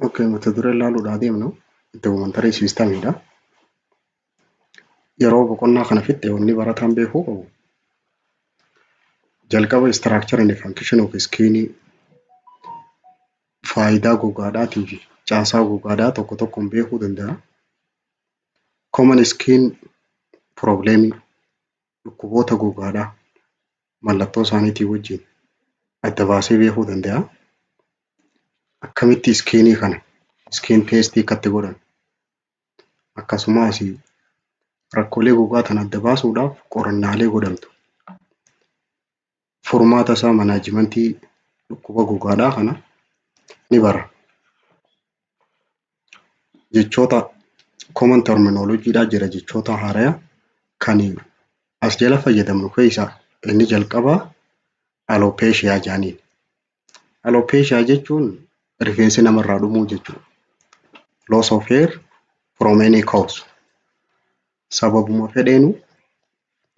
Okay, mata duree ilaaluudhaa deemnu integumentary systemiidha. Yeroo boqonnaa kana fixxe wanni barataan beekuu qabu jalqaba structure and function of skin, faayidaa gogaadhaatii fi caasaa gogaadhaa tokko tokkoon beekuu danda'a. Common skin problem, dhukkuboota gogaadhaa mallattoo isaaniitii wajjin adda baasee beekuu danda'a. Akkamitti skinii kana skin testii akkatti godhan, akkasumas rakkoolee gogaa kana adda baasuudhaaf qorannaalee godhamtu. Furmaata isaa, managementii dhukkuba gogaadhaa kana ni bara. Jechoota common terminologydhaa jira, jechoota haaraa kan as jala fayyadamnu keessaa inni jalqabaa alopecia jedhaniin. Alopecia jechuun rifeensi namarraa dhumuu jechuudha. Loss of hair from any cause. Sababuma fedheenu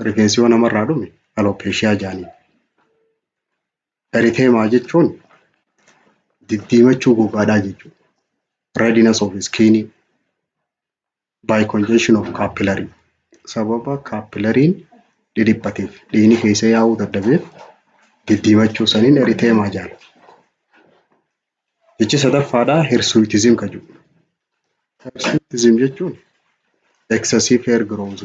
rifeensi yoo namarraa dhume alopecia jedhaniin. Erythema jechuun diddiimachuu gogaadhaa jechuudha. Redness of skin by congestion of capillary. Sababa capillaryn dhidhiphateef, dhiigni keessa yaa'uu dadhabeef diddiimachuu saniin erythema jedhama. Jechi sadaffaadhaa hirsutism kan jedhu. Hirsutism jechuun excessive hair growth,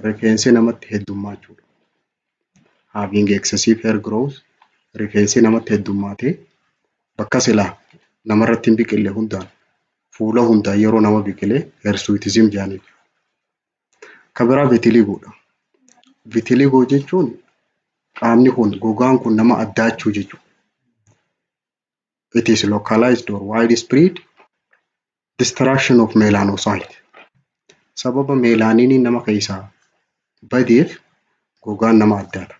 rifeensi namatti heddummachuudha. Having excessive hair growth, rifeensi namatti heddummaatee bakka silaa namarratti hin biqille hundaan, fuula hundaan yeroo nama biqilee hirsutism jedhaniin. Kan biraa vitiligodha. Vitiligo jechuun qaamni kun, gogaan kun nama addaachuu jechuudha. It is localized or widespread destruction of melanocyte. Sababa melaniniin nama keessaa badeef gogaan nama addaata.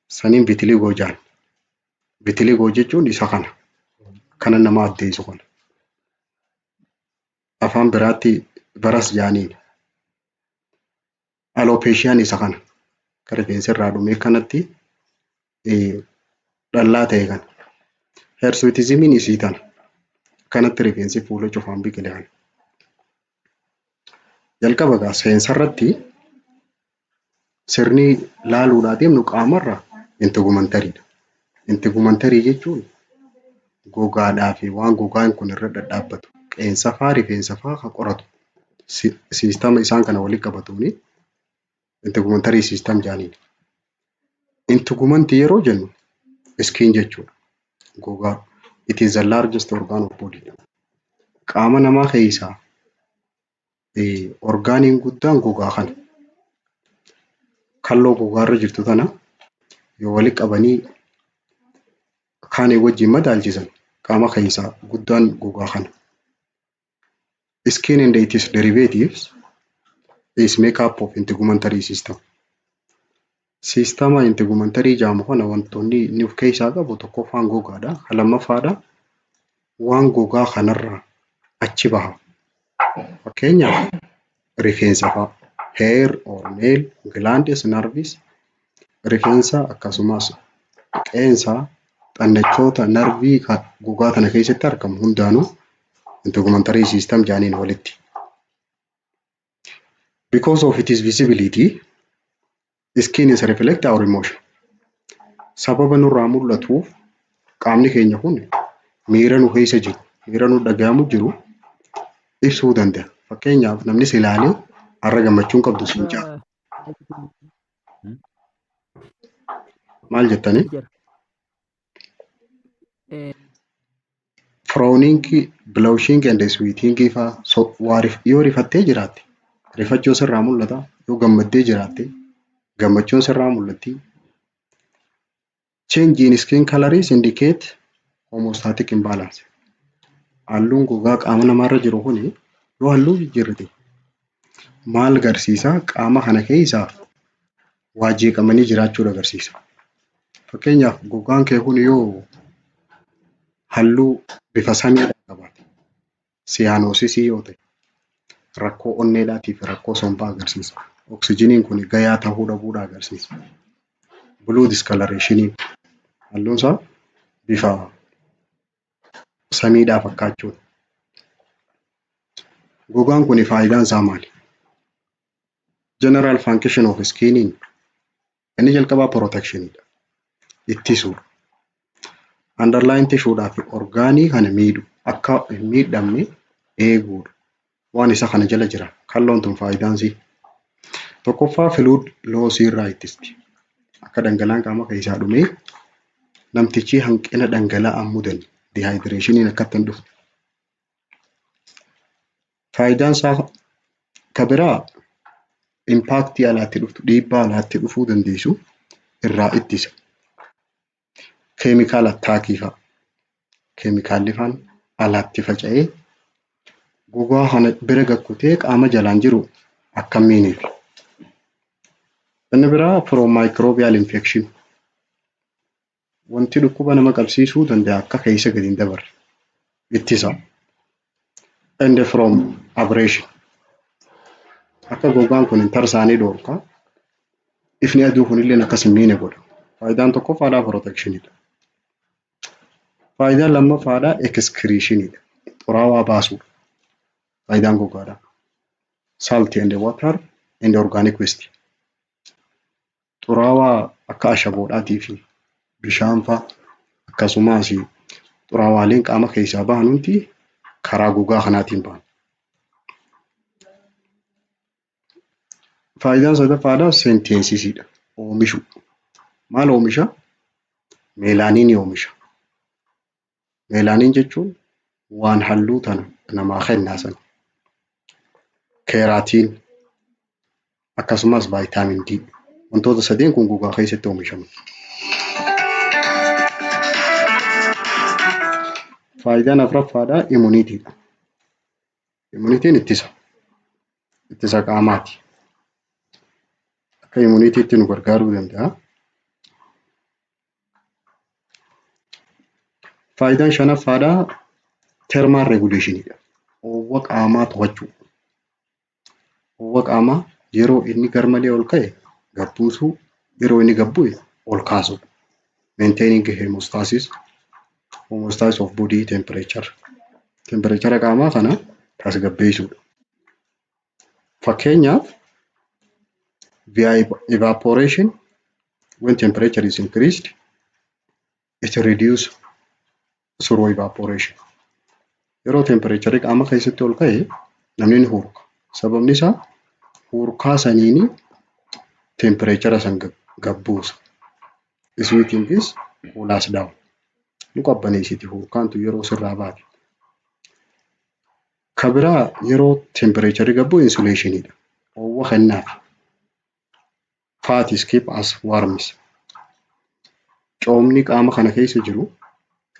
Saniin vitiligo jedhama. Vitiligo jechuun isa kana. Kana nama addeessu kana. Afaan biraatti baras jedhaniin. Alopeciaan isa kana. Kan rifeensi irraa dhumee kanatti dhallaa ta'e kana. Hirsutismiin isii tana. Kanatti rifeensi fuula cufaan biqile kana. Jalqaba egaa seensarratti sirni laaluudhaa deemnu qaamarraa integumentarydha. Integumentary jechuun gogaadhaa fi waan gogaan kun irra dhadhaabbatu, qeensa faa, rifeensa faa kan qoratu, systema isaan kana walitti qabatuuni integumentary system jedhaniin. Integumentii yeroo jennu skin jechuudha. Gogaa. It is the largest organ of body. Qaama namaa keessaa organiin guddaan gogaa kana. Kalloo gogaarra jirtu tana yoo walitti qabanii kaanii wajjin madaalchisan, qaama keessaa guddaan gogaa kana. Skin and its derivatives is make up of integumentary system. Systema integumentary jedhamu kana wantoonni inni of keessaa qabu tokkoffaan gogaadha. Kan lammaffaadha waan gogaa kanarraa achi baha. Fakkeenyaaf rifeensa fa'a. Hair or nail, glands, nerves, rifeensa akkasumas qeensa, xannachoota narvii gogaa kana keessatti argamu hundaanuu integumentary system jedhaniin walitti. Because of its visibility, skin is reflect our emotion. Sababa nurraa mul'atuuf qaamni keenya kun miira nu keessa jiru, miira nu dhagahamu jiru ibsuu danda'a. Fakkeenyaaf namni si ilaalee har'a gammachuu hin qabdu siin jedha. Maal jettanii? Jira. Frowning, blushing and sweating faa yoo rifattee jiraatte rifachuun sirraa mul'ata. Yoo gammaddee jiraatte gammachuun sirraa mul'atti. Change in skin colors indicate homeostatic imbalance. Halluun gogaa qaama namaarra jiru kuni yoo halluu jijjiirrate maal agarsiisa? Qaama kana keessaa waa jeeqamanii jiraachuu agarsiisa. Fakkeenyaaf gogaan kee kun yoo halluu bifa samii qabaate, cyanosisii yoo ta'e, rakkoo onneedhaatii fi rakkoo sombaa agarsiisa. Oksijiniin kun gayaa ta'uu dhabuudha agarsiisa. Blue discoloration, halluun isaa bifa Samiidhaa fakkaachuudha. Gogaan kun faayidaan isaa maali? General function of skin inni jalqabaa protectionidha. Ittisuudha. Underlying tissuedhaa fi orgaanii kana miidhu, akka hin miidhamne eeguudha. Waan isa kana jala jira. Kalloon tun faayidaan isii. Tokkoffaa, fluid lossii irraa ittisti. Akka dhangala'aan qaama keessaa dhumee namtichi hanqina dhangala'aa mudan, dehydrationiin akkatti hin dhufne. Faayidaan isaa ka biraa impactii alaatti dhuftu, dhiibbaa alaatti dhufuu dandeessu irraa ittisa. Chemical attackii fa'a. Keemikaalli faan alaatti faca'ee gogaa kana bira gakkutee qaama jalaan jiru akka hin miineef. Inni biraa from microbial infection. Wanti dhukkuba nama qabsiisuu danda'a akka keessa gadi hin dabarre ittisa. And from abrasion. Akka gogaan kun hin tarsaanee dhoorka. Ifni aduu kunillee akkas hin miine godha. Faayidaan tokkoffaadhaa protectionidha. Faayidaan lammaffaadhaa excretionidha. Xuraawaa baasuudha. Faayidaan gogaadhaa. Salt and water and organic waste. Xuraawaa akka ashaboodhaatii fi bishaan fa'a, akkasumas xuraawaaleen qaama keessaa bahan hundi karaa gogaa kanaatiin bahan. Faayidaan sadaffaadhaa synthesisiidha. Oomishuu. Maal oomisha? Melaninii oomisha. Melanin jechuun waan halluu tana namaa kennaa sana. Keratin, akkasumas vitamin D. Wantoota sadeen kun gogaa keessatti oomishamu. Faayidaan afuraffaadhaa immunitydha. Immunityn ittisa. Ittisa qaamaati. Akka immunitytti nu gargaaruu danda'a. Faayidaan shanaffaadhaa thermal regulationidha. Oowwa qaamaa to'achuu. Oowwa qaamaa yeroo inni garmalee ol ka'e gad buusuu, yeroo inni gad bu'e ol kaasuu. Maintaining homeostasis of body temperature. Temperature qaamaa kana tasgabbeessuudha. Fakkeenyaaf, via evaporation, when temperature is increased, it reduce through evaporation. Yeroo temperature qaama keessatti ol ka'e namni ni hurka. Sababni isaa hurkaa saniini temperature san gad buusa. Sweating is cool us down. Nu qabbaneessiti hurkaan tun yeroo sirraa baate. Ka biraa yeroo temperature gad bu'e insulationidha. Oowwa kennaaf. Fat is keep us warm. Coomni qaama kana keessa jiru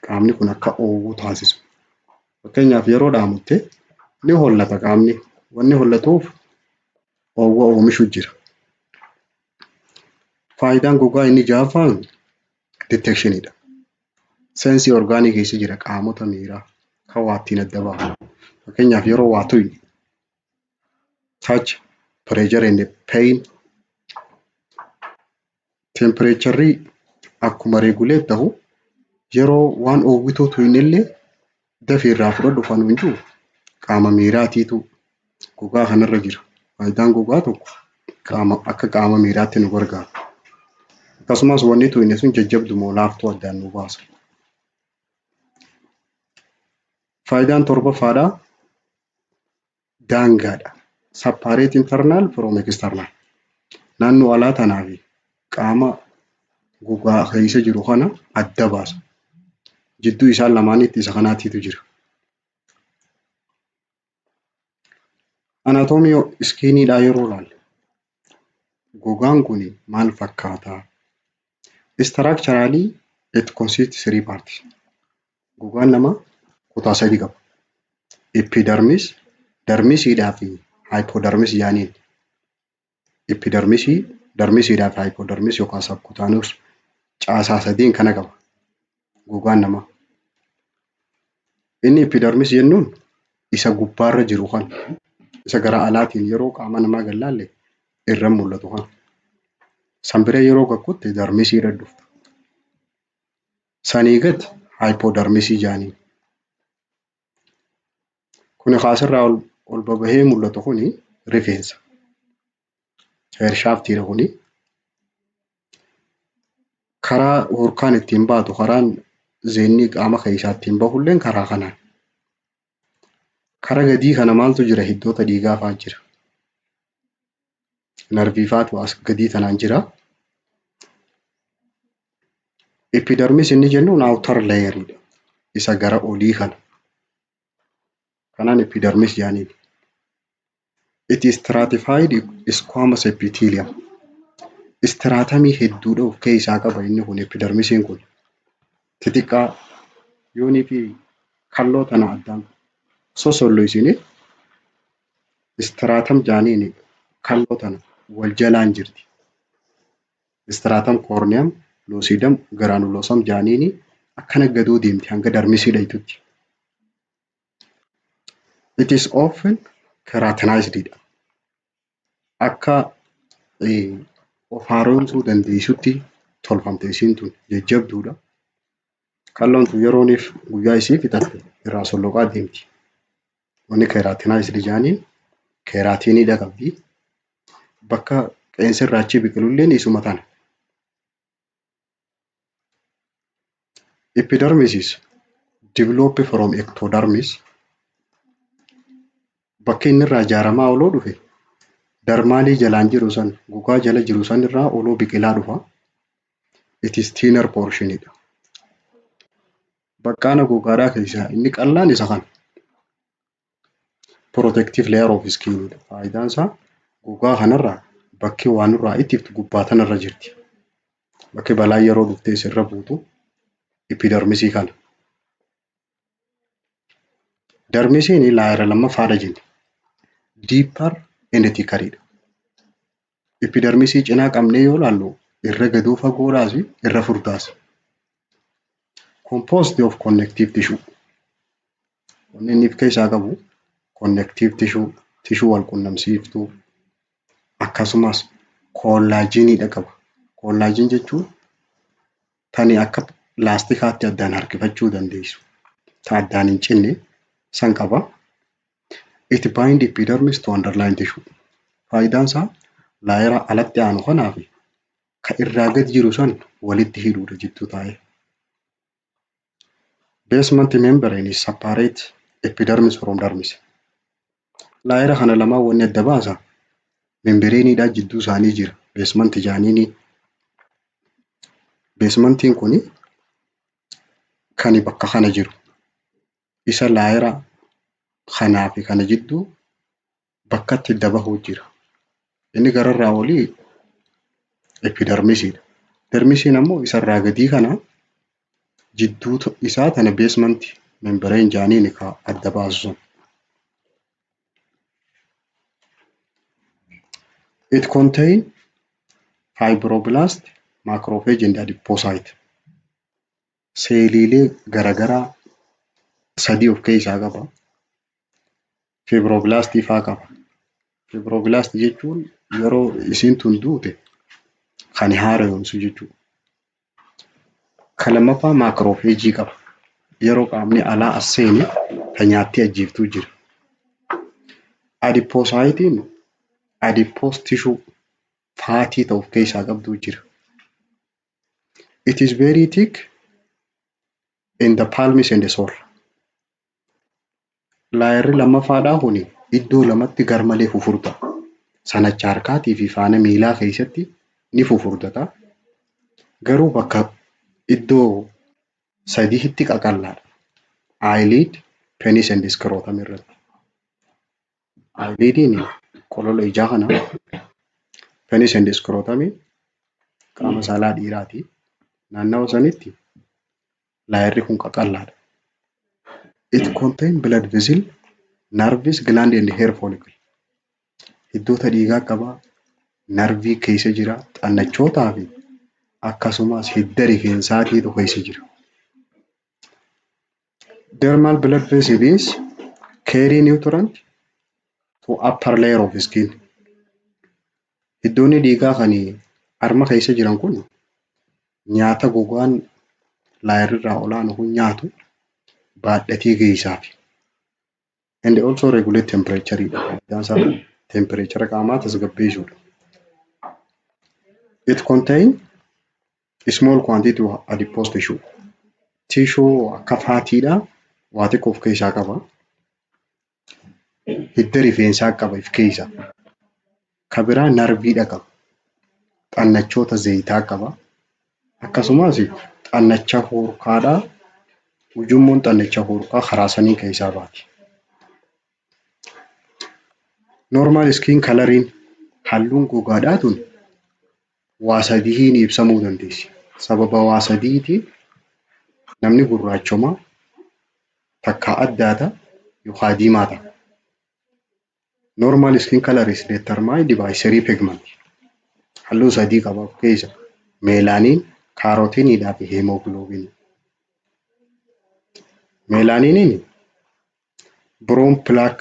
qaamni kun akka oowwu taasisu. Fakkeenyaaf, yeroo dhaamutte ni hollata qaamni. Wanni hollatuuf oowwa oomishu jira. Faayidaan gogaa inni ja'affaan detectionidha. Sense organii keessa jira, qaamota miiraa kan waa ittiin adda baasu. Fakkeenyaaf, yeroo waa tuqne, touch, pressure and pain. Temperatureri akkuma regulate ta'u, yeroo waan oowwituu tuqnellee dafii irraa fudhadhu kan nuun jiru qaama miiraatiitu gogaa kanarra jira. Faayidaan gogaa tokko qaama akka qaama miiraatti nu gargaara. Akkasumas wanni tuqne sun jajjabdu moo laaftuu addaan nu baasa. Faayidaan torbaffaadhaa daangaadha. Separate internal from external. Naannoo alaa tanaa fi qaama gogaa keessa jiru kana adda baasa. Jidduu isaan lamaanitti isa kanaatiitu jira. Anatomy skiniidhaa yeroo ilaalle, gogaan kun maal fakkaataa? Structurally, it consists three parts. Gogaan namaa kutaa sadi qaba. Epidermis, dermisiidhaa fi hypodermis jedhaniin. Epidermisii, dermisiidhaa fi hypodermis yookaan subcutaneous caasaa sadiin kana qaba gogaan namaa. Inni epidermis jennuun isa gubbaarra jiru kana, isa gara alaatiin yeroo qaama namaa gad laalle irra mul'atu kana. San bira yeroo gakkutte dermisiirra dhufta. Sanii gad hypodermisii jedhaniin. Kuni asirraa ol babahee mul'atu kuni rifeensa. Hair shaftiidha kuni. Karaa hurkaan ittiin baatu, karaan zeenni qaama keessaa ittiin bahulleen karaa kanaan. Kara gadii kana maaltu jira? Hiddoota dhiigaa fa'aa jira. Narvii fa'aatu as gadii tanaan jira. Epidermis inni jennuun outer layeridha. Isa gara olii kana. Kanaan epidermis jedhaniin. It is stratified squamous epithelium. Stratumii hedduudha of keessaa qaba inni kun, epidermisiin kun. Xixiqqaa yoonii fi kalloo tana addaan sosolloysine stratum jaaniin, kalloo tana wal jalaan jirti. Stratum corneum, lucidum, granulosum jaaniini akkana gadoo deemti hanga dermisii dhayitutti. It is often keratinized dha. Akka of haaromsuu dandeessutti tolfamte isiin tun, jajjabduudha. Kalloon tun yerooniif guyyaa isii fixatte irraa solloqaa deemti. Wanni keratinized jaaniin keratiniidha qabdi. Bakka qeensi irraa achi biqilulleen isuma tana. Epidermis is developed from ectodermis. Bakki inni irraa ijaaramaa oloo dhufe dermaalii jalaan jiru san, gogaa jala jiru san irraa oloo biqilaa dhufa. It is thinner portion dha. Baqqaana gogaadhaa keessaa inni qal'aan isa kana. Protective layer of skin dha. Faayidaan isaa gogaa kanarraa bakki waan nurraa ittiftu gubbaa tanarra jirti. Bakki balaan yeroo dhuftee sirra buutu epidermisii kana. Dermisiin layera lammaffaadha jenne. Deeper and thicker dha. Epidermisii cinaa qabnee yoo ilaallu irra gadoo fagoodhaas irra furdaas. Composed of connective tissue. Wanni inni of keessaa qabu connective tissue, tissue wal qunnamsiiftuu, akkasumas collageniidha qaba. Collagen jechuun tani akka laastikaatti addaan harkifachuu dandeessu. Ta addaan hin cinne san qaba. It bind epidermis to underlying tissue. Faayidaan isaa layera alatti aanu kanaa fi ka irraa gad jiru san walitti hidhuudha jidduu taa'ee. Basement membrane is separate epidermis from dermis. Layera kana lamaan wanni adda baasa membraneiidhaan jidduu isaanii jira. Basement jaaniini. Basementiin kuni kan bakka kana jiru. Isa layera kanaa fi kana jidduu bakka itti adda bahuu jira. Inni gararraa olii epidermisiidha. Dermisiin ammoo isarraa gadii kana jidduu isaa tana basement membrane jaaniini ka adda baasu sun. It contain fibroblast, macrophage and adipocyte. Seeliilee garagaraa sadii of keessaa qaba. Fibroblastii faa qaba. Fibroblast jechuun yeroo isiin tun duute kan haaromsu jechuudha. Kan lammaffaa macrophage qaba. Yeroo qaamni alaa as seene kan nyaattee ajjeeftuu jira. Adipocytiin adipose tissue, fatii ta'u of keessaa qabdu jira. It is very thick in the palms and the sole. Layerri lammaffaadhaa kuni iddoo lamatti garmalee fufurda. Sanacha harkaatii fi faana miilaa keessatti ni fufurdata. Garuu bakka iddoo sadiitti qaqallaadha. Eyelid, penis and scrotum irratti. Eyelidiin qolola ijaa kana, penis and scrotum qaama saalaa dhiiraati. Naannawa sanitti layerri kun qaqallaadha. It contain blood vessel, nerves, gland and hair follicle. Hiddoota dhiigaa qaba, narvii keessa jira, xannachootaa fi akkasumas hidda rifeensaatiitu keessa jira. Dermal blood vessel is carry nutrient to upper layer of skin. Hiddoonni dhiigaa kan harma keessa jiran kun nyaata gogaan layerri irraa olaanu kun nyaatu baadhatee geessaaf. And also regulate temperature dha. Faayidaan isaa temperature qaamaa tasgabbeessuudha. It contain small quantity of adipose tissue. Tissue akka fatiidha waa xiqqoo of keessaa qaba. Hidda rifeensaa qaba of keessaa. Ka biraa nerveiidha qaba. Xannachoota zayitaa qaba. Akkasumas xannacha hurkaadhaa, ujummoon xannacha hurkaa karaa sanii keessaa baati. Normal skin coloriin, halluun gogaadhaa tun waa sadiin ibsamuu dandeessi. Sababa waa sadiitiin namni gurraachomaa, takkaa addaata yookaan diimaa ta'a. Normal skin color is determined by three pigment. Halluu sadii qaba of keessa. Melanin, caroteneiidhaa fi hemoglobinii. Melaniniin brown black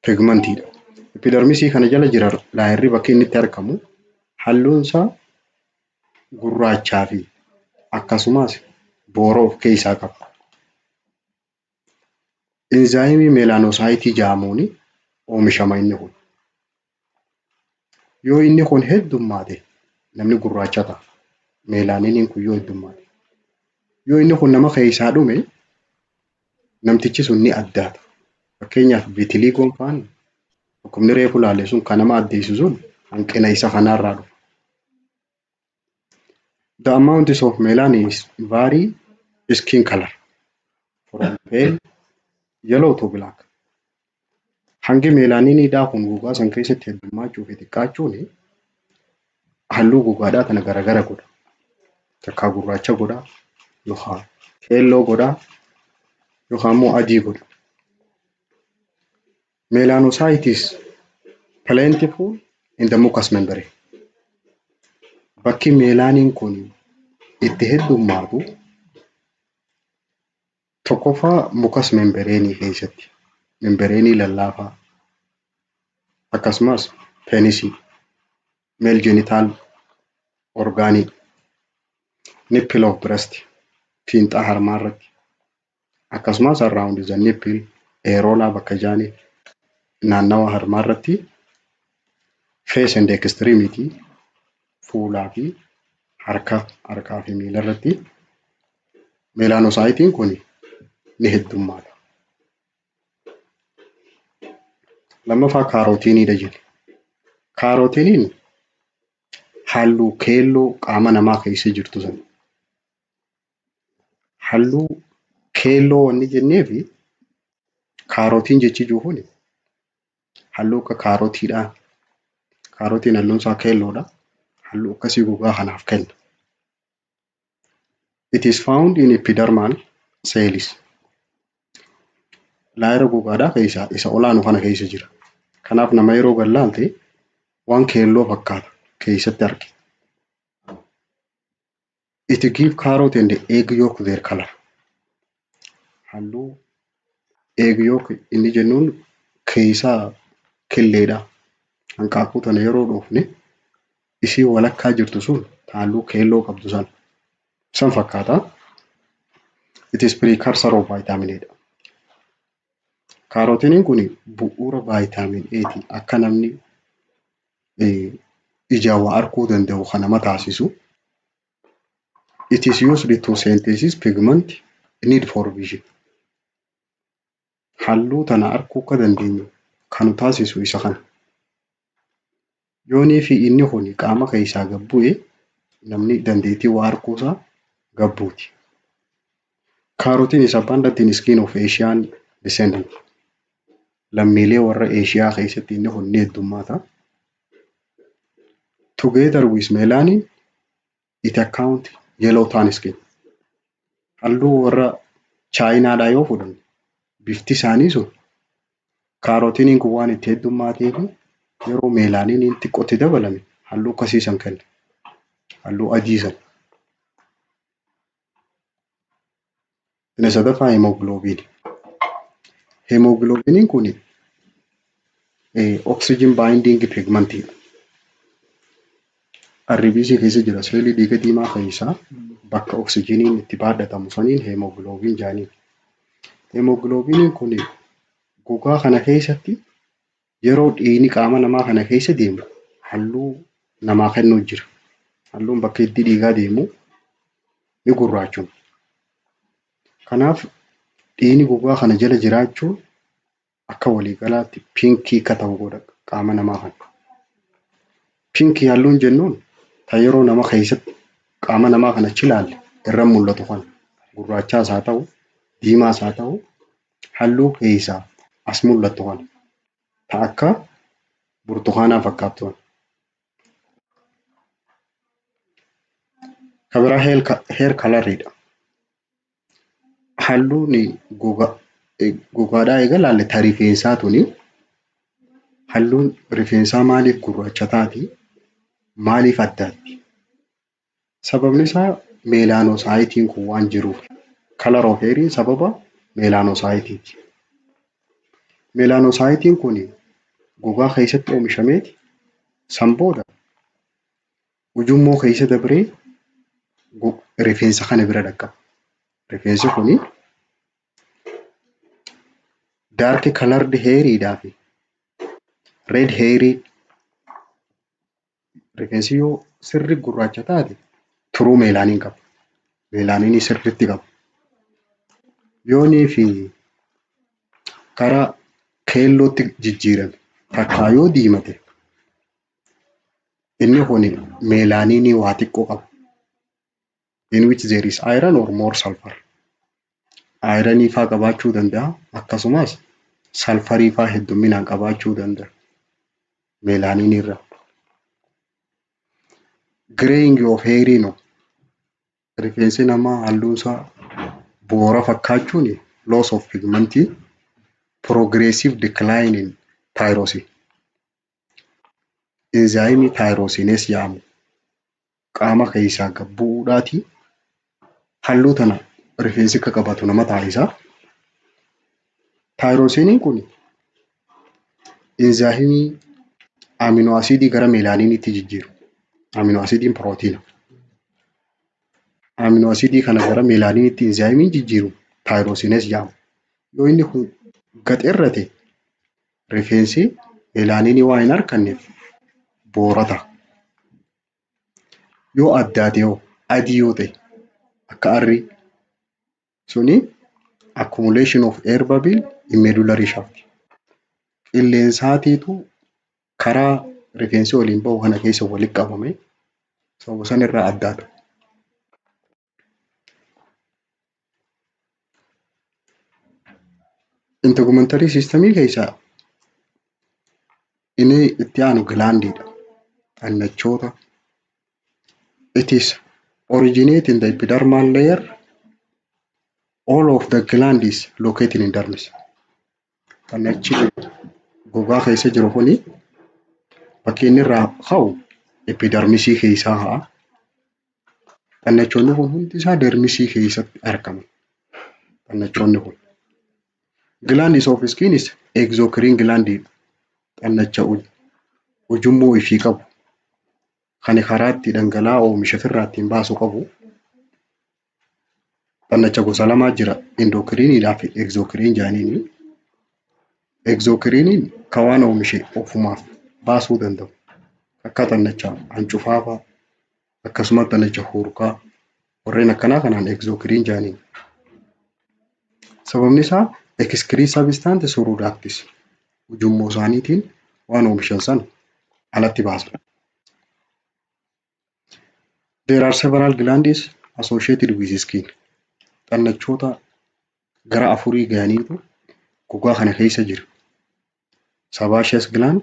pigmentiidha. Epidermisii kana jala jira layerri bakki inni itti argamu halluun isaa gurraachaa fi akkasumas boora of keessaa qaba. Enzymeii melanocyteii jedhamuun oomishama inni kun. Yoo inni kun heddummaate namni gurraacha ta'a. Melaniniin kun yoo heddummaate. Yoo inni kun nama keessaa dhume namtichi sun ni addaata. Fakkeenyaaf, vitiligoon faan, dhukkubni reefu ilaalle sun kan nama addeessu sun hanqina isa kanarraa dhufa. The amount of melanin is vary skin color from pale yellow to black. Hangi melaniniidhaa kun gogaa san keessatti heddummachuu fi xiqqaachuun halluu gogaadhaa kana garagara godha. Takkaa gurraacha godha, yookaan keelloo godha, yookaan immoo adii godha. Melanocytes plentiful in the mucous membrane. Bakki melanin kun itti heddummaatu tokkoffaa mucous membrane keessatti, membraneii lallaafaa, akkasumas penisii, male genital organii, nipple of breast, fiinxaa harmaa irratti, akkasumas around the nipple, areola bakka jaanii naannawa harmaa irratti, face and extremity, fuulaa fi harka, harkaa fi miila irratti melanocyteiin kun ni heddummaata. Lammaffaa caroteneiidha jenna. Caroteneiin halluu keelloo qaama namaa keessa jirtu sana. Halluu keelloo wanni jenneefi carotene jechi jiru kuni halluu akka kaarotiidhaa. Kaarotiin halluun isaa keelloodha. Halluu akkasii gogaa kanaaf kenna. It is found in epidermal cells. Layera gogaadhaa keessaa isa olaanu kana keessa jira. Kanaaf nama yeroo gad laalte waan keelloo fakkaata keessatti argita. It give carrot and egg yolk their color. Halluu egg yolk inni jennuun keessaa killeedha. Hanqaaquu tana yeroo dhoofne ishii walakkaa jirtu sun halluu keelloo qabdu sana san fakkaata. It is precursor of vitamin A dha. Caroteneiin kun bu'uura vitamin Ati, akka namni ijaan waa arguu danda'u kan nama taasisu. It is used to synthesis pigment need for vision. Halluu tana arguu akka dandeenyu kan nu taasisu isa kana. Yoonii fi inni kun qaama keessaa gad bu'e namni dandeettii waa arguusaa gad buuti. Carotene is abundant in skin of Asian descendant. Lammiilee warra Eeshiyaa keessatti inni kun ni heddummaata. Together with melanin, it account yellow tan skin. Halluu warra Chaayinaadhaa yoo fudhanne bifti isaanii sun caroteneiin kun waan itti heddummateef yeroo melaniniin xiqqootti dabalame halluu akkasii san kenna. Halluu adii sana. Inni sadaffaa hemoglobinii. Hemoglobiniin kun oxygen binding pigmentiidha. RBC keessa jira. Seelii dhiiga diimaa keessaa bakka oksijiniin itti baadhatamu saniin hemoglobin jedhaniin. Hemoglobiniin kun Gogaa kana keessatti yeroo dhiigni qaama namaa kana keessa deemu halluu namaa kennuu jira. Halluun bakka itti dhiigaa deemu ni gurraachoma. Kanaaf dhiigni gogaa kana jala jiraachuun akka waliigalaatti pinkii akka ta'u godha qaama namaa kana. Pinkii halluun jennuun kan yeroo nama keessatti qaama namaa kana achi ilaalle irra mul'atu kana gurraachaas haa ta'u, diimaas haa ta'u, halluu keessaa as mul'attu kana ta akka burtukaanaa fakkaattu kana. Kan biraa hair coloriidha. Halluun gogaadhaa eega ilaalle ta rifeensaa tuni halluun rifeensaa maaliif gurraacha taati? Maaliif addaatti? Sababni isaa melanocyteiin kun waan jiruuf. Color of hairiin sababa melanocyteiiti. Melanocyteiin kun gogaa keessatti oomishameeti san booda ujummoo keessa dabree rifeensa kana bira dhaqqaba. Rifeensi kuni dark colored hairiidhaa fi red hairii, rifeensi yoo sirri gurraacha taate true melanin qaba. Melaninii sirriitti qaba. Yoonii fi karaa keellootti jijjiirame takkaa yoo diimate, inni kun melaninii waa xiqqoo qaba. In which there is iron or more sulfur. Ironii faa qabaachuu danda'a, akkasumas sulfurii faa heddumminaan qabaachuu danda'a. Melaninii irra. Graying of hairiin, rifeensi namaa halluun isaa boora fakkaachuun, loss of pigmentii, progressive decline in tyrosine. Enzymeii tyrosinase jedhamu qaama keessaa gad bu'uudhaati halluu tana rifeensi akka qabatu nama taasisa. Tyrosineiin kun enzymeii amino acidii gara melaniniitti jijjiiru. Amino acidiin pirootiina. Amino acidii kana gara melaniniitti enzymeiin jijjiiru tyrosinase jedhama. Yoo inni kun gad hir'ate, rifeensi melaninii waan hin arganneef boora ta'a. Yoo addaate hoo, adii yoo ta'e akka arrii suni, accumulation of air bubble in medullary shaft. Qilleensaatiitu karaa rifeensi waliin bahu kana keessa walitti qabame, sababa san irraa addaata. Integumentary systemii keessaa inni itti aanu glandiidha. Xannachoota. It is originate in the epidermal layer. All of the gland is located in dermis. Xannachi gogaa keessa jiru kuni bakki inni irraa ka'u epidermisii keessaa ka'a. Xannachoonni kun hundi isaa dermisii keessatti argamu. Xannachoonni kun. Glands of skin is exocrine gland, xannacha ujummoo ifii qabu kan karaa itti dhangala'aa oomisha ofirraa ittiin baasu qabu. Xannacha gosa lamaa jira, endocrineiidhaa fi exocrine jedhaniini. Exocrineiin kan waan oomishe ofumaaf baasuu danda'u. Akka xannacha hancufaa fa'a, akkasumas xannacha hurkaa, warreen akkanaa kanaan exocrine jedhaniin. Sababni isaa excrete substance through ducts, ujummoo isaaniitiin waan oomishan sana alatti baasan. There are several glands associated with skin. Xannachoota gara afurii gahaniitu gogaa kana keessa jira. Sebaceous gland,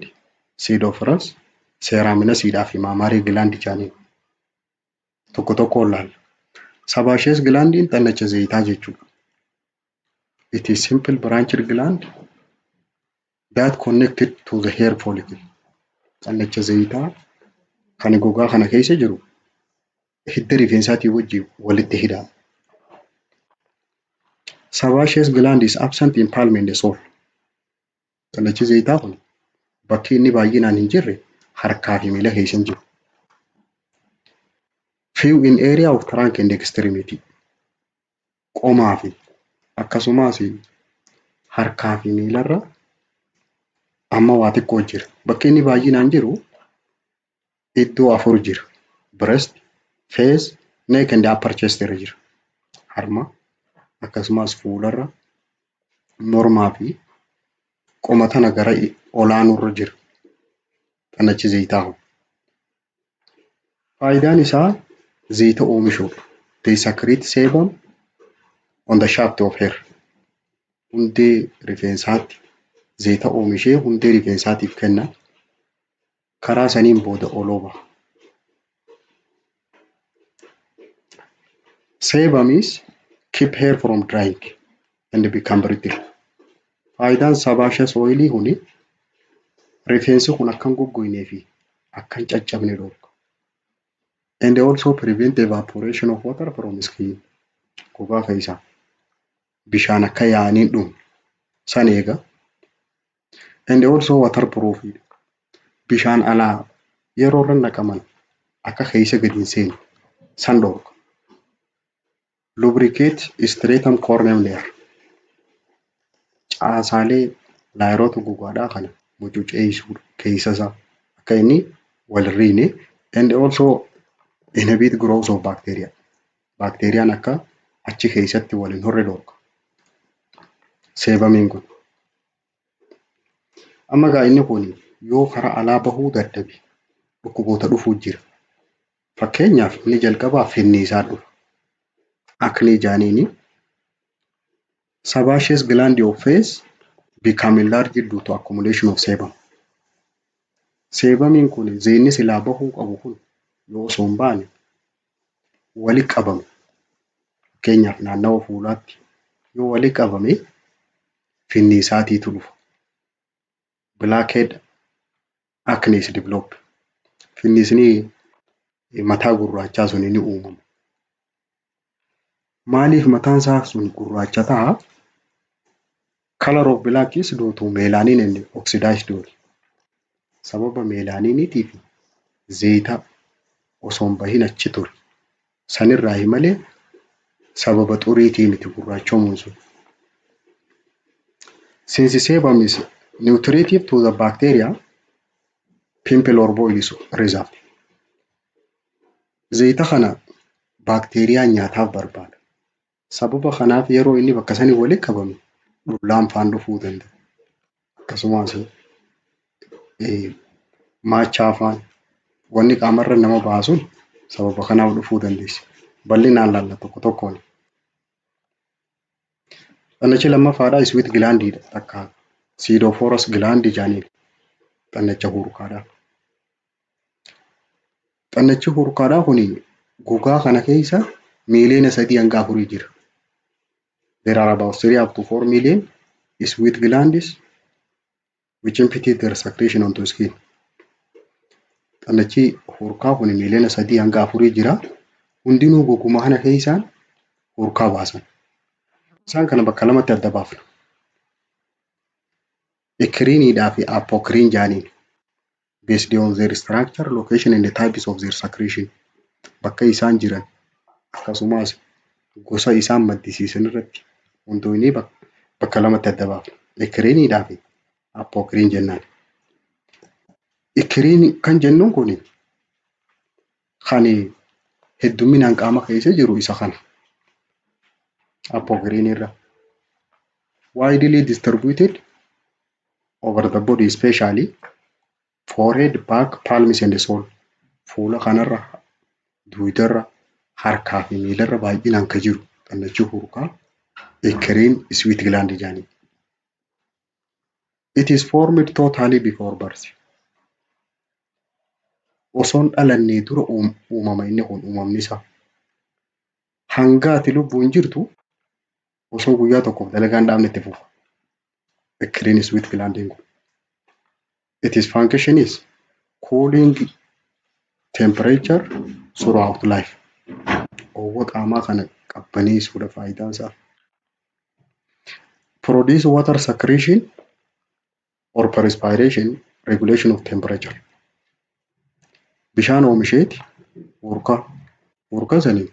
sudoriferous, ceruminousiidhaa fi mammary gland jedhaniin. Tokko tokkoon ilaalla. Sebaceous glandiin xannacha zayitaa jechuudha. It is simple branched gland that connected to the hair follicle. Xannacha zayitaa kan gogaa kana keessa jiru hidda rifeensaatii wajjin walitti hidha. Sebaceous gland is absent in palm and sole. Xannachi zayitaa kun bakki inni baay'inaan hin jirre harkaa fi miila keessa hin jiru. Few in area of trunk and extremity. Qomaa fi akkasumas harkaa fi miilarra Amma waa xiqqoo jira. Bakki inni baay'inaan jiru iddoo afur jira. Breast, face, neck and upper chest irra jira. Harma, akkasumas fuularra, mormaa fi qoma tana gara olaanurra jira. Xannachi zayitaa kun. Faayidaan isaa zayita oomishuudha. They secrete sebum on the shaft of hair. Hundee rifeensaatti zayita oomishee hundee rifeensaatiif kenna. Karaa saniin booda oloo baha. Sebum is keep hair from drying and become brittle. Faayidaan sebaceous oilii kuni rifeensi kun akka hin goggognee fi akka hin caccabne dhorka. And also prevent evaporation of water from skin. Gogaa keessaa bishaan akka yaa'anii hin dhumne san eega. And also waterproof, bishaan alaa yeroo irra naqaman akka keessa gadi hin seenne san dhorka. Lubricate stratum corneum layer. Caasaalee layeroota gogaadhaa kana mucuceessuudha keessa isaa akka inni wal hin riine, and also inhibit growth of bacteria. Baakteeriyaan akka achi keessatti wal hin horre dhorka. Sebumiin kun. Amma egaa inni kun yoo karaa alaa bahuu dadhabe dhukkuboota dhufuu jira. Fakkeenyaaf, inni jalqabaa finniisaa dhufa. Acne jaaniini. Sebaceous gland of face become enlarged due to accumulation of sebum. Sebumiin kun, zayinni silaa bahuu qabu kun, yoo osoo hin baane walitti qabame, fakkeenyaaf naannawa fuulaatti yoo walitti qabame, finniisaatiitu dhufa. Blackhead acne is develop. Finniisni mataa gurraachaa sun ni uumama. Maaliif mataan isaa sun gurraacha ta'a? Color of black is due to melanin and oxidized oil. Sababa melaniniitii fi zayita osoo hin bahin achi ture sanirraayi malee sababa xuriitii miti gurraachomuun sun. Since sebum is nutritive to the bacteria, pimple or boil is result. Zayita kana baakteeriyaan nyaataaf barbaada. Sababa kanaaf yeroo inni bakka sanii walitti qabame dhullaan faan dhufuu danda'a. Akkasumas maachaa faan wanni qaamarra nama baasun sababa kanaaf dhufuu dandeessi. Bal'inaan laalla tokko tokkoon. Xannachi lammaffaadhaa sweat glandiidha, takka sudoriferous gland jedhaniin, xannacha hurkaadhaa. Xannachi hurkaadhaa kun gogaa kana keessa miiliyoona 3 hanga 4 jira. There are about 3 up to 4 million sweat glands which empty their secretion onto skin. Xannachi hurkaa kun miiliyoona 3 hanga 4 jira. Hundinuu goguma kana keessaan hurkaa baasan. Isaan kana bakka lamatti adda baafna. Eccrineiidhaa fi apocrine jedhaniin. Based on their structure, location and the types of their secretion. Bakka isaan jiran akkasumas gosa isaan maddisiisan irratti hundoofnee bakka lamatti adda baafna. Eccrineiidhaa fi apocrine jennaan. Eccrine kan jennuun kun kan hedduminaan qaama keessa jiru isa kana. Apocrine irra. Widely distributed over the body, especially forehead, back, palms and sole. Fuula kanarra, duudarra, harkaa fi miilarra baay'inaan kan jiru xannachi hurkaa eccrine sweat gland jedhanii. It is formed totally before birth. Osoon dhalannee dura uumama inni kun, uumamni isaa. Hanga ati lubbuun jirtu osoo guyyaa tokkoof dalagaa hin dhaabne itti fufa. Eccrine sweat glandiin kun. Its function is cooling temperature throughout life. Oowwa qaamaa kana qabbaneessuudha faayidaan isaa. Produce water secretion or perspiration, regulation of temperature. Bishaan oomisheeti hurkaa. Hurkaa saniin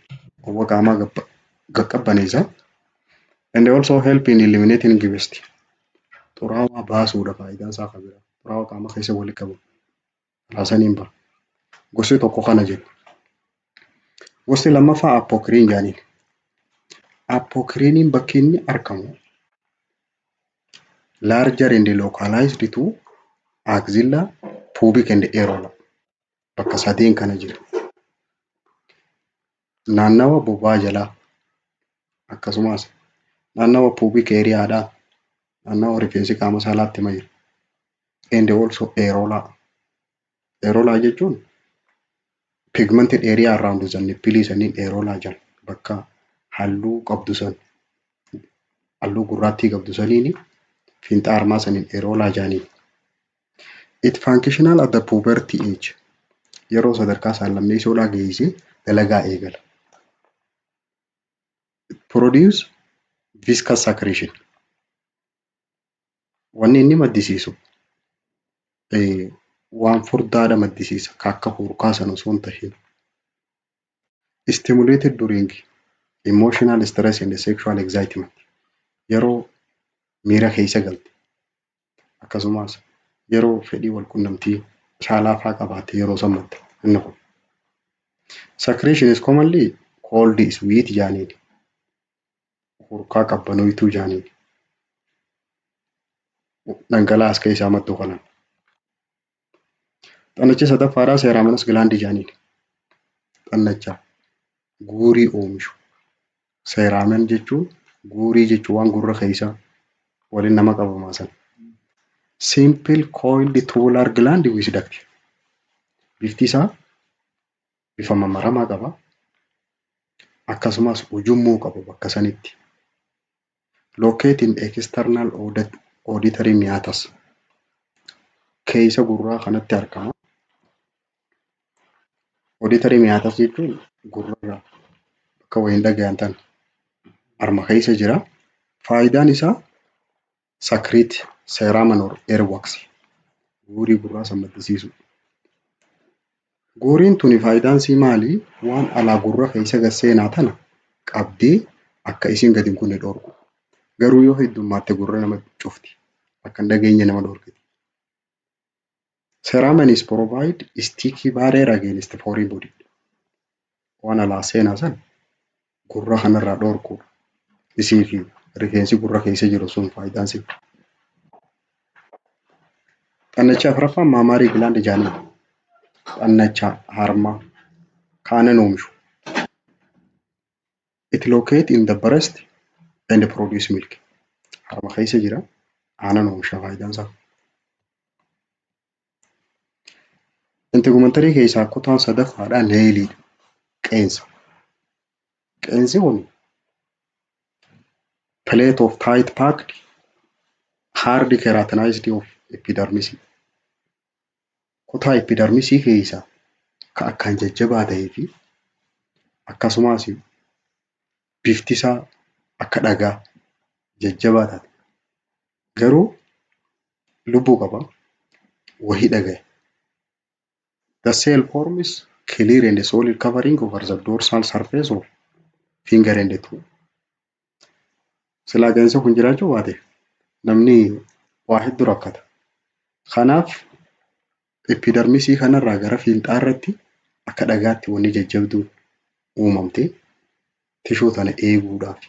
oowwa qaamaa qaqqabbaneessa. And also help in eliminating waste. Xuraawaa baasuudha faayidaan isaa kan biraa. Xuraawaa qaama keessa walitti qabamu. Karaa saniin baha. Gosti tokko kana jenna. Gosti lammaffaa apocrine jedhaniin. Apocrine bakki inni argamu larger and localized to axilla, pubic and areola. Bakka sadeen kana jira. Naannawa bobaa jalaa, akkasumas naannawa pubic areaadhaa, naannawa rifeensi qaama saalaatti mahiru. And also areola. Areola jechuun pigmented area around the nipple saniin areola jedhama. Bakka halluu qabdu san, halluu gurraattii qabdu saniini, fiinxa harmaa saniin areola jedhaniin. It functional at the puberty age. Yeroo sadarkaa saallammeessoodhaa geessee dalagaa eegala. Produce viscous secretion. Wanni inni maddisiisu waan furdaadha maddisiisa, ka akka hurkaa sana osoo hin tahin. Stimulated during emotional stress and sexual excitement. Yeroo miira keessa galte, akkasumas yeroo fedhii wal qunnamtii saalaa faa qabaatte, yeroo san madda inni kun. Secretion is commonly called sweat jedhaniin. Hurkaa qabbanoytuu jedhaniin. Dhangala'aa as keessaa maddu kanaan. Xannachi sadaffaadhaa ceruminous gland jedhaniin. Xannacha guurii oomishu. Cerumen jechuun guurii jechuun waan gurra keessa waliin nama qabamaa sana. Simple coiled tubular gland with duct. Bifti isaa bifa mammaramaa qaba. Akkasumas ujummoo qaba bakka sanitti. Locate in external auditory meatus. Keessa gurraa kanatti argama. Auditory meatus jechuun gurrarraa bakka wayiin dhagayan tana harma keessa jira. Faayidaan isaa secrete cerumen or earwax, guurii gurraa san maddisiisuu. Guuriin tuni faayidaan isii maali? Waan alaa gurra keessa gad seenaa tana qabdee akka isiin gad hin kunne dhorku. Garuu yoo heddummatte gurra nama cufti. Akka hin dhageenye nama dhorkiti. Cerumen is provide sticky barrier against foreign body. Waan alaa seenaa san gurra kanarraa dhorkuudha. Isii fi rifeensi gurra keessa jiru sun faayidaan isii. Xannacha afuraffaan mammary gland jedhaniin. Xannacha harmaa kaanan oomishu. It locate in the breast and produce milk. Harma keessa jira. Aannan oomisha faayidaan isaa. Integumentary keessaa kutaan sadaffaadhaa nailiidha. Qeensa. Qeensi kun plate of tight packed hard keratinized of epidermis. Kutaa epidermisii keessaa ka akkaan jajjabaa ta'ee fi akkasumas bifti isaa akka dhagaa jajjabaa taate. Garuu lubbuu qaba. Wahii dhagaya. The cell forms clear and solid covering over the dorsal surface of finger and toe. Silaa qeensi kun jiraachuu baate namni waa hedduu rakkata. Kanaaf epidermisii kanarraa gara fiinxaa irratti akka dhagaatti wanni jajjabduun uumamte tissue tana eeguudhaaf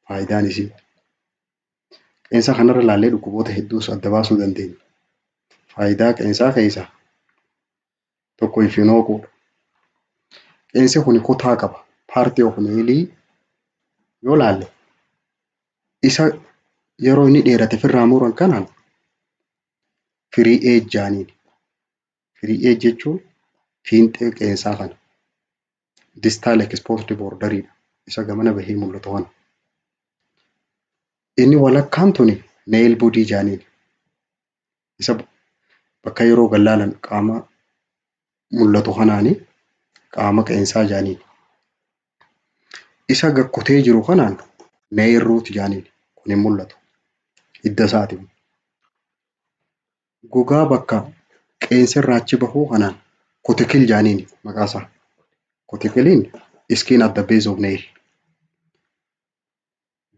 faayidaan isii. Qeensa kanarra ilaallee dhukkuboota hedduus adda baasuu dandeenya. Faayidaa qeensaa keessaa tokko ifin hooquudha. Qeensi kun kutaa qaba. Part of nailii yoo laalle, isa yeroo inni dheerate ofirraa muran kanaan free edge jedhaniin. Free edge jechuun fiixee qeensaa kana. Distal exposed borderiidha. Isa gamana bahee mul'atu kana. Inni walakkaan tuni nail bed jedhaniin. Isa bakka yeroo gad laalan qaama mul'atu kanaani qaama qeensaa jedhaniin. Isa gakkutee jiru kanaan nail root jedhaniin. Kun hin mul'atu. Hidda isaati. Gogaa bakka qeensi irraa achi bahuu kanaan cuticle jedhaniin maqaa isaa. Cuticleiin skin at the base of nail.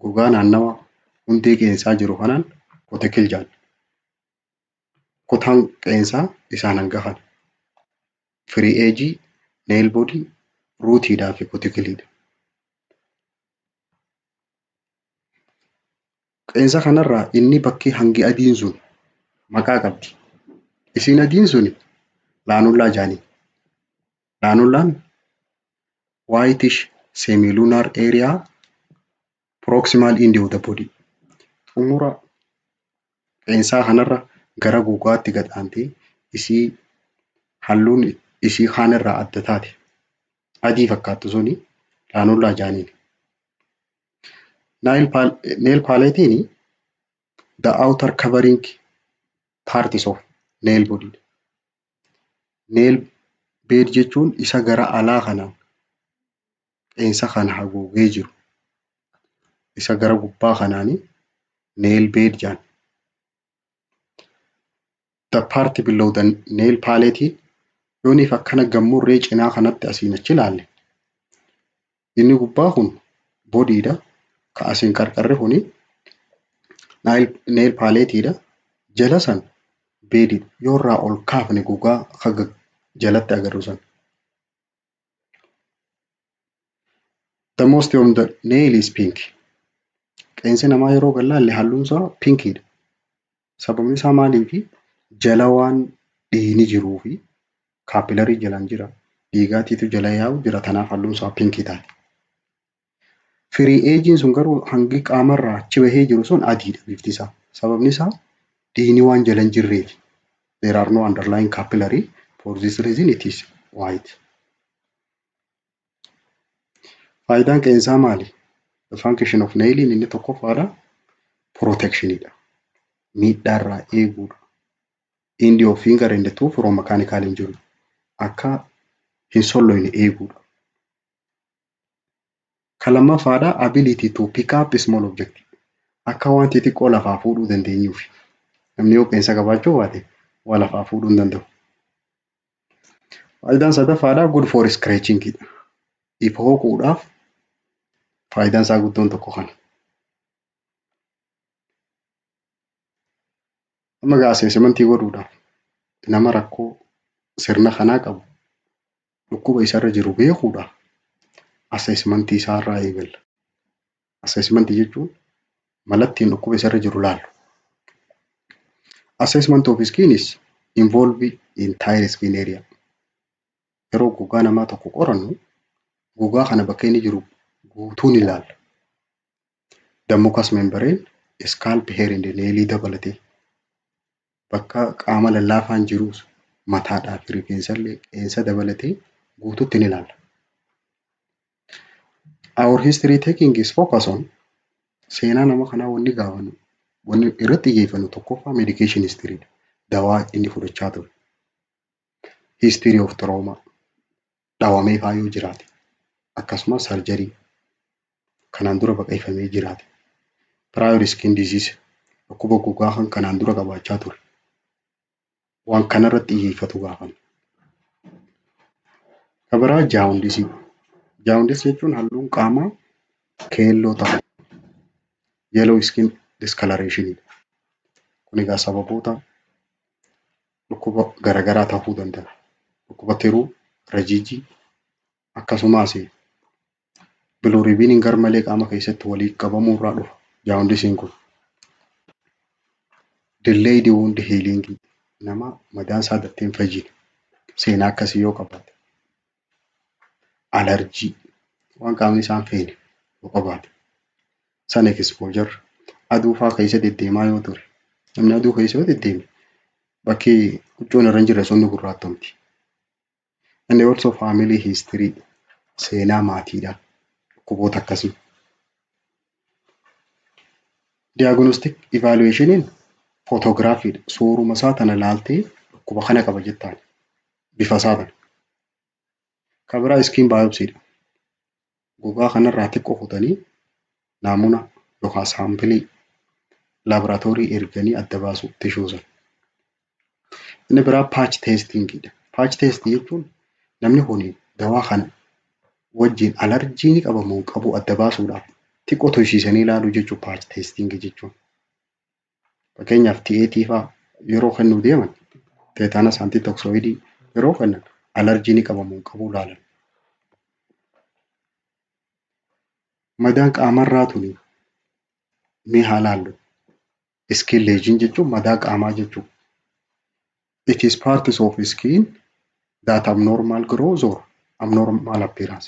Gogaa naannawa hundee qeensaa jiru kanaan cuticle jedhan. Kutaan qeensaa isaan hangafan. Free edge, nail body, rootiidhaa fi cuticleidha. Qeensa kanarraa inni bakki hangi adiin sun maqaa qabdi. Isiin adiin sun lunula jaanii. Lunulaan whitish semilunar area proximal end of the body. Xumura qeensaa kanarra gara gogaatti gad aantee isii halluun isii kaanirraa adda taate adii fakkaattu suni lunula jaaniin. Nail plateiin the outer covering parts of nail body. Nail bed jechuun isa gara alaa kanaan qeensa kana haguugee jiru. Isa gara gubbaa kanaanii nail bed jedhan. The part below the nail plate yooniif akkana gammurree cinaa kanatti asiin achi ilaalle, inni gubbaa kun bodyiidha. Ka asiin qarqarri kuni nail plateiidha. Jala san bediidha. Yoo irraa ol kaafne gogaa haga jalatti agarru san. The most of the nail is pink. Qeensi namaa yeroo gad laalle halluun isaa pinkiidha. Sababni isaa maaliifi? Jala waan dhiigni jiruu fi capillary jalaan jira. Dhiigaatiitu jala yaa'u jira, kanaaf halluun isaa pinkii taate. Free edgeiin sun garuu hangi qaamarraa achi bahee jiru sun adiidha bifti isaa. Sababni isaa dhiigni waan jala hin jirreefi. There are no underlying capillary, for this reason it is white. Faayidaan qeensaa maali? The function of nail inni tokkoffaadha. Protectionidha. Miidhaarraa eeguudha. End of finger and toe from mechanical injury. Akka hin solloine eeguudha. Kan lammaffaadha, ability to pick up small object. Akka waan xixiqqoo lafaa fuudhuu dandeenyuuf. Namni yoo qeensa qabaachuu baate waa lafaa fuudhuu hin danda'u. Faayidaan sadaffaadha, good for scratching dha. If hooquudhaaf faayidaan isaa guddoon tokko kana. Amma egaa assessmentii godhuudhaaf nama rakkoo sirna kanaa qabu, dhukkuba isarra jiru beekuudhaaf assessmentii isaarraa eegalla. Assessmentii jechuun mala ittiin dhukkuba isarra jiru laallu. Assessment of skin is involve entire skin area. Yeroo gogaa namaa tokko qorannu gogaa kana bakka inni jiru guutuun ilaalla. The mucous membrane, scalp hair and nail dabalatee bakka qaama lallaafaan jirus mataadhaa fi rifeensallee qeensa dabalatee guutuutti ni ilaalla. Our history taking is focus on seenaa nama kanaa. Wanni gaafannu, wanni irratti xiyyeeffannu tokkoffaa medication history, dawaa inni fudhachaa ture. History of trauma, dhawamee faa yoo jiraate, akkasumas surgery kanaan dura baqaqfamee jiraate. Prior skin disease, dhukkuba gogaa kan kanaan dura qabaachaa ture. Waan kanarratti xiyyeeffatu gaafanna. Kan biraa jaundiceii. Jaundice jechuun halluun qaamaa keelloo ta'u. Yellow skin discoloration. Kun egaa sababoota dhukkuba garaagaraa ta'uu danda'a. Dhukkuba tiruu, rajiijii, akkasumas bilirubiniin garmalee qaama keessatti walitti qabamuu irraa dhufa jaundiceiin kun. Delayed wound healing, nama madaan isaa daftee hin fayyine seenaa akkasii yoo qabaate. Allergy, waan qaamni isaa hin feene yoo qabaate. Sun exposure, aduu fa'aa keessa deddeemaa yoo ture. Namni aduu keessa yoo deddeeme bakki huccuun irra hin jirre sun ni gurraattomti. And also family history, seenaa maatiidha dhukkuboota akkasii. Diagnostic evaluationiin photographyiidha. Suuruma isaa tana laaltee dhukkuba kana qaba jettaan bifa isaa tana. Kan biraa skin biopsyiidha. Gogaa kanarraa xiqqoo kutanii naamuna yookaan sampleii laaboraatoorii erganii adda baasu tissue sana. Inni biraa patch testingiidha. Patch testii jechuun namni kun dawaa kana wajjin allergy ni qaba moo hin qabu adda baasuudhaaf xiqqoo tursiisanii ilaaluu jechuudha patch testingii jechuun. Fakkeenyaaf TAT fa'aa Yeroo kennuu deeman tetanus antitoxoidii yeroo kennan allergy ni qabamu hin qabu laalan. Madaan qaamarraa tuni mee haa laallu. Skin lesion jechuun madaa qaamaa jechuudha. It is parts of skin that abnormal growth or abnormal appearance.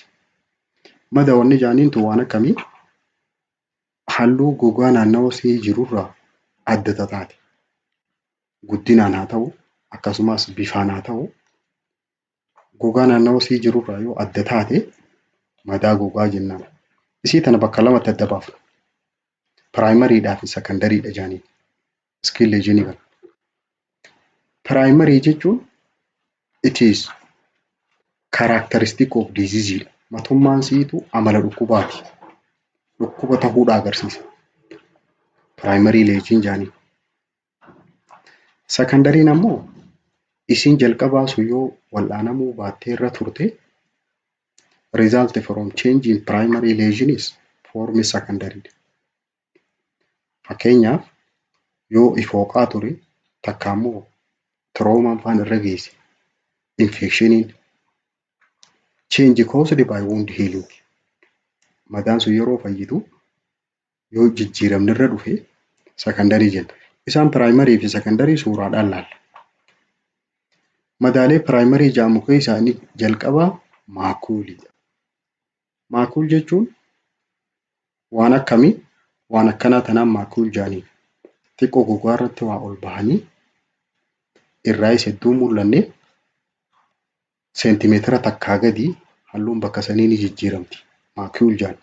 Mada wanni jaaniin tun waan akkamii halluu gogaa naannawa sii jirurraa adda taate. Guddinaan haa ta'u akkasumas bifaan haa ta'u gogaa naannawa sii jirurraa yoo adda taate madaa gogaa jennaan. Isii tana bakka lamatti adda baafna. Primarydhaa fi secondarydha jaaniin. Skin lesionii kana. Primary jechuun it is characteristic of disease dha. Matummaan siitu amala dhukkubaati. Dhukkuba ta'uudha agarsiisa. Primary lesion jaaniin. Secondaryn ammoo isiin jalqabaa sun yoo wal'aanamuu baattee irra turte, result from change in primary lesion is form secondary. Fakkeenyaaf, yoo ifooqaa ture takka ammoo traumaan faan irra geesse, infectioniin, change caused by wound healing, madaan sun yeroo fayyitu yoo jijjiiramni irra dhufe secondary jenna. Isaan primary fi secondary suuraadhaan laalla. Madaalee primary jedhamu keessaa inni jalqabaa maculeiidha. Macule jechuun waan akkamii? Waan akkanaa tanaan macule jedhaniin. Xiqqoo gogaa irratti waa ol bahanii irraayis hedduu mul'anne, seentimeetira 1 gadi halluun bakka sanii ni jijjiiramti. Macule jedhama.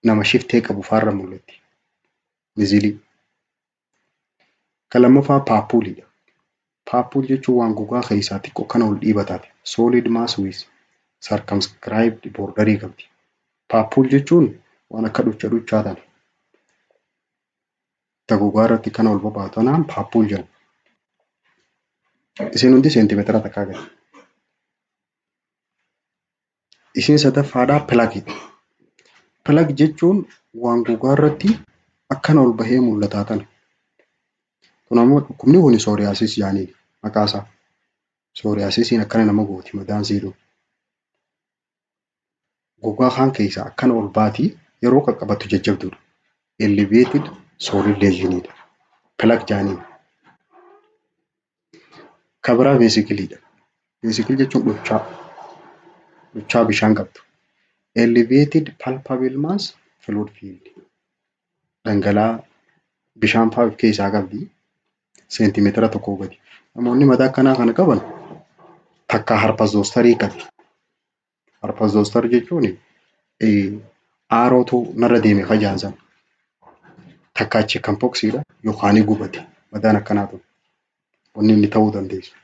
Nama shiftee qabu faarra mul'atti. Measlesii. Kan lammaffaa papuleiidha. Papule jechuun waan gogaa keessaa xiqqoo kana ol dhiiba taate. Solid mass with circumscribed borderii qabdi. Papule jechuun waan akka dhucha dhuchaa tana. Ta gogaa irratti kana ol babaatu tanaan papule jedhama. Isiin hundi seentimeetira 1 gadi. Isiin sadaffaadhaa plaqueiidha. Plaque jechuun waan gogaa irratti akkana ol bahee mul'ataa tana. Kun ammoo dhukkubni kun psoriasis jedhaniin maqaasaa. Psoriasisiin akkana nama gooti madaan siitu. Gogaa kaan keessaa akkana ol baati, yeroo qaqqabattu jajjabduudha. Elevated solid lesionidha. Plaque jedhaniin. Kan biraa vesicleiidha. Vesicle jechuun dhuchaa. Dhuchaa bishaan qabdu. Elevated palpable mass, fluid filled. Dhangala'aa bishaan fa'aa of keessaa qabdi. Seentimeetira 1 gadi. Namoonni madaa akkanaa kana qaban takka herpes zosterii qabi. Herpes zoster jechuun aarootu narra deeme fajaan sana. Takka chickenpoxiidha yookaan ni gubate madaan akkanaa tun. Wanni inni ta'uu dandeessu.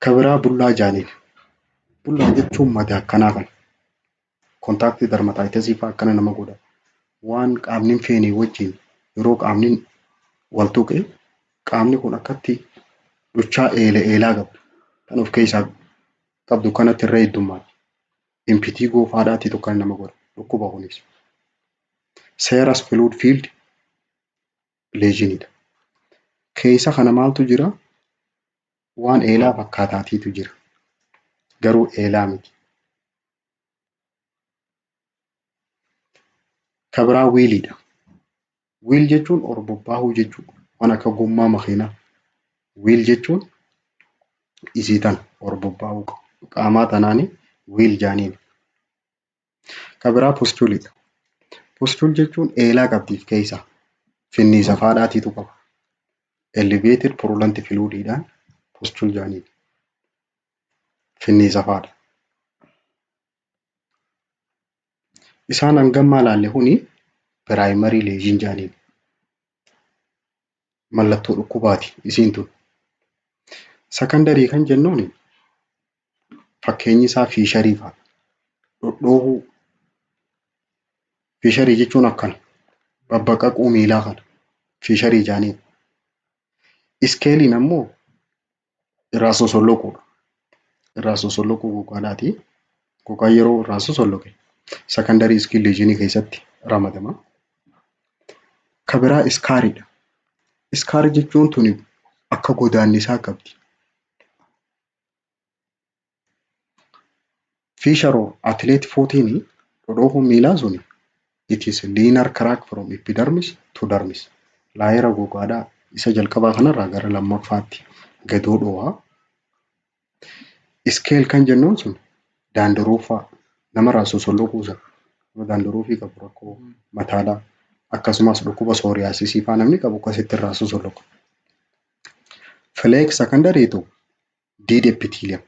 Kan biraa bulla jaaniin. Bulla jechuun madaa akkanaa kana. Contact dermatitisii fa'aa akkana nama godha. Waan qaamni hin feene wajjin yeroo qaamni wal tuqe qaamni kun akkatti dhuchaa eela eelaa qabdu kan of keessaa qabdu kanatti irra heddummaatti. Impetigo faadhaatiitu akkana nama godha. Dhukkuba kunis. Serous fluid filled lesionidha. Keessa kana maaltu jira? Waan eelaa fakkaataatiitu jira. Garuu eelaa miti. Kan biraa whealiidha. Wheal jechuun ol bobbaahuu jechuudha. Waan akka gommaa makiinaa. Wheal jechuun isii tana ol bobbaahuu qaamaa tanaani wheal jaaniin. Kan biraa pustuleiidha. Pustule jechuun eelaa qabdi of keessaa. Finniisa faadhaatiitu qaba. Elevated purulent fluidiidhaan pustule jaaniin. Finniisa faadha. Isaan hangammaa laalle kuni primary lesion jaaniin. Mallattoo dhukkubaati isiin tun. Secondary kan jennuun fakkeenyi isaa fissureii fa'a. Dhodhoohuu. Fissureii jechuun akkana. Babbaqaquu miilaa kana. Fissureii jaaniin. Scaleiin ammoo irraa sosolloquudha. Irraa sosolloquu gogaadhaati. Gogaan yeroo irraa sosolloqe secondary skin lesionii keessatti ramadama. Ka biraa scariidha. Scar jechuun tuni akka godaannisaa qabdi. Fissure or athlete footiin dhodhoohuun miilaa suni it is linear crack from epidermis to dermis. Layera gogaadhaa isa jalqabaa kanarraa gara lammaffaatti gadoo dho'a. Scale kan jennuun sun dandruffaa namarraa sosolloquu sana nama dandruffii qabu rakkoo mataadhaa akkasumas dhukkuba psoriasisii faa namni qabu akkasitti irraa sosolloqa. Flake secondary to dead epithelium.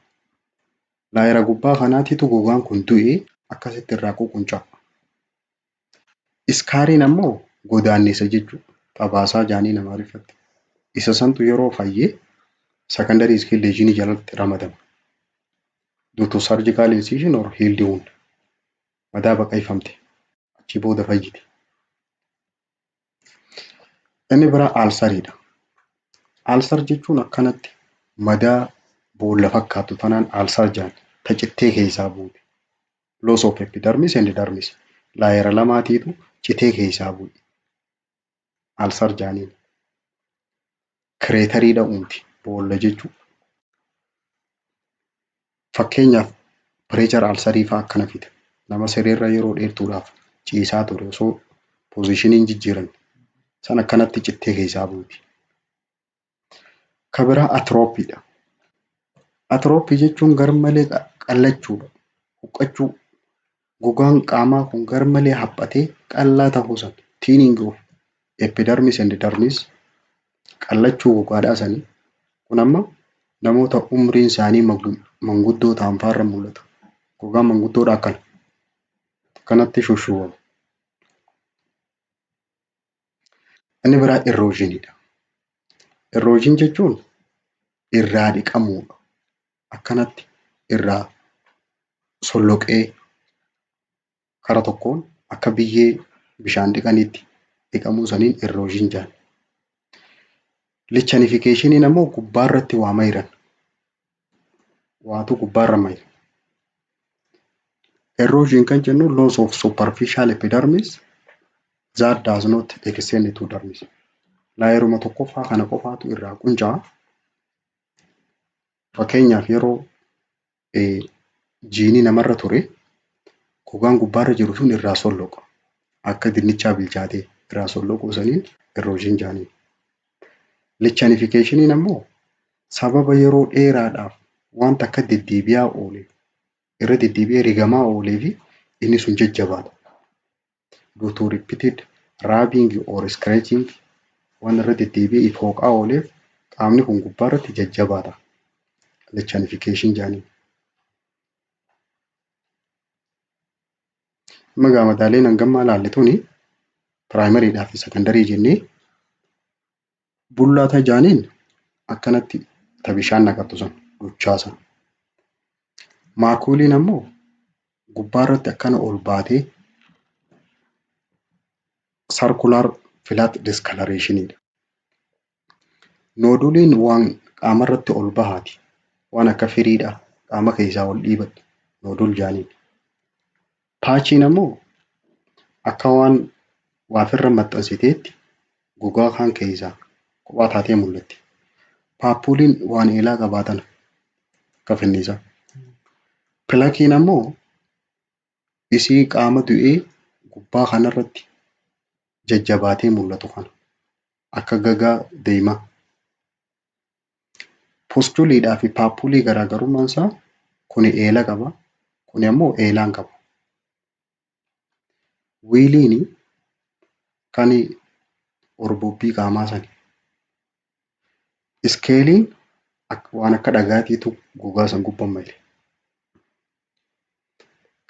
Layera gubbaa kanaatitu gogaan kun du'ee akkasitti irraa ququnca'a. Scariin ammoo godaannisa jechuudha. Xabaasaa jaanii nama ariifatti. Isa santu yeroo fayyee secondary skin lesion jalatti ramadama. Due to surgical incision or healed wound. Madaa baqaqfamte achi booda fayyite. Inni biraa ulceriidha. Ulcer jechuun akkanatti madaa boolla fakkaattu tanaan ulcer jedhan ta cittee keessaa buute. Loss of epidermis and dermis. Layera lamaatiitu citee keessaa bu'e. Ulcer jedhaniin. Crateriidha uumti boolla jechuudha. Fakkeenyaaf pressure ulcerii fa'aa akkana fida. Nama sireerra yeroo dheertuudhaaf ciisaa ture osoo positioniin jijjiiramne san akkanatti cittee keessaa buuti. Ka biraa atrophyiidha. Atrophy jechuun garmalee qallachuudha. Huqqachuu. Gogaan qaamaa kun garmalee haphatee qallaa ta'uu sana thinning of epidermis and dermis qallachuu gogaadhaa sanii kun amma namoota umriin isaanii manguddoo ta'an fa'aarra mul'ata. Gogaan manguddoodhaa akkana. Akkanatti shushuubama. Inni biraa erosioniidha. Erosion jechuun irraa dhiqamuudha. Akkanatti irraa solloqee kara tokkoon akka biyyee bishaan dhiqaniitti dhiqamuu saniin erosion jedhama. Lichenificationiin ammoo gubbaarratti waa mayran. Waatu gubbaarra mayra. Erosion kan jennu loss of superficial epidermis that does not extend to dermis. Layeruma tokkoffaa kana qofaatu irraa qunca'a. Fakkeenyaaf yeroo jiini namarra ture gogaan gubbaarra jiru sun irraa solloqa. Akka dinnichaa bilchaatee irraa solloquu saniin erosion jedhaniin. Lichenificationiin ammoo sababa yeroo dheeraadhaaf wanta akka deddeebi'aa ooleef irra deddeebi'ee rigamaa oolee fi inni sun jajjabaata. Due to repeated rubbing or scratching waan irra deddeebi'ee if hooqaa ooleef qaamni kun gubbaarratti jajjabaata. Lichenification jedhaniin. Amma egaa madaaleen hangammaa ilaalle tuni primaryidhaa fi secondary jennee bullaa tajaaniin akkanatti ta bishaan naqattu sun duchaa sana. Maculeiin ammoo gubbaarratti akkana ol baatee circular flat discolorationidha. Noduleiin waan qaamarratti ol bahaati. Waan akka firiidha qaama keessaa ol dhiibattu nodule jedhaniin. Patchiin ammoo akka waan waa ofirra maxxansiteetti gogaa kaan keessaa kophaa taatee mul'atti. Papuleiin waan eelaa qabaatan akka finniisaa. Plaqueiin ammoo isii qaama du'ee gubbaa kanarratti jajjabaatee mul'atu kana akka gagaa deemaa. Pustuleiidhaa fi papuleii garaagarummaan isaa kuni eela qaba. Kuni ammoo eelaa hin qabu. Whealiin kan orbobbii qaamaa sani. Scaleiin waan akka dhagaatiitu gogaa san gubbaan male.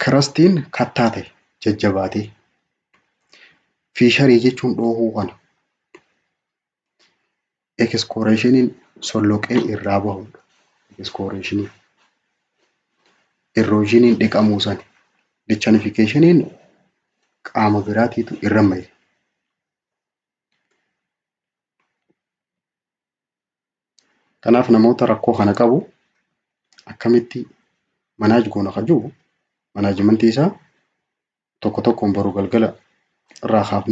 Crustiin kattaa ta'e jajjabaatee. Fissureii jechuun dhoohuu kana. Excoriationiin solloqee irraa bahudha. Excoriationiin. Erosioniin dhiqamuu sani. Lichenificationiin qaama biraatiitu irra maye. Kanaaf namoota rakkoo kana qabu akkamitti manage goona ka jiru managementii isaa tokko tokkoon boru galgala irraa kaafnee